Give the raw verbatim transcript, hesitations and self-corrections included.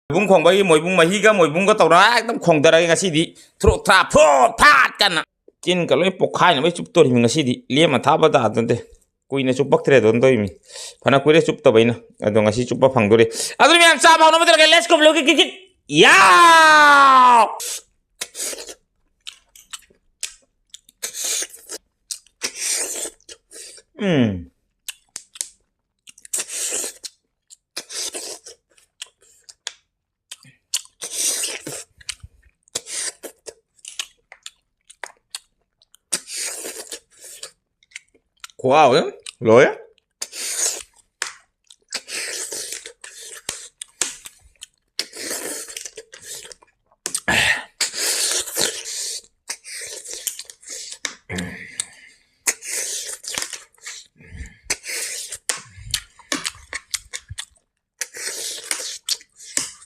ꯃꯣꯏꯕꯨꯡ ꯈꯣꯡꯕꯒꯤ ꯃꯣꯏꯕꯨꯡ ꯃꯍꯤꯒ ꯃꯣꯏꯕꯨꯡꯒ ꯇꯧꯔꯒ ꯑꯦꯛꯗꯝ ꯈꯣꯡꯗꯔꯒꯦ ꯉꯁꯤꯗꯤ꯫ ꯊ꯭ꯔꯣꯛ ꯊ꯭ꯔꯥ ꯐ꯭ꯔꯣꯠ ꯐꯥꯠ ꯀꯟꯅ꯫ ꯆꯤꯟꯒ ꯂꯣꯏ ꯄꯣꯛꯈꯥꯏꯅꯕꯩ ꯆꯨꯞꯇꯣꯔꯤꯃꯤ ꯉꯁꯤꯗꯤ꯫ ꯂꯦꯝꯃ ꯊꯥꯕ ꯇꯥꯗꯅꯗꯦ꯫ ꯀꯨꯏꯅ ꯆꯨꯞꯄꯛꯇ꯭ꯔꯦ ꯑꯗꯨꯝ ꯇꯧꯔꯤꯃꯤ꯫ ꯐꯅ ꯀꯨꯏꯔꯦ ꯆꯨꯞꯇꯕ ꯑꯩꯅ꯫ ꯑꯗꯣ ꯉꯁꯤ ꯆꯨꯞꯄ ꯐꯪꯗꯣꯔꯦ꯫ ꯑꯗꯨꯅ ꯃꯌꯥꯝ ꯆꯥꯕ ꯍꯧꯅꯕ ꯇꯧꯔꯒꯦ꯫ Let's go, vlog, kit, kit. ꯌꯥ! ꯎꯝ꯫ ꯈꯨꯍꯥꯎ ꯑꯃ ꯂꯣꯏꯔꯦ꯫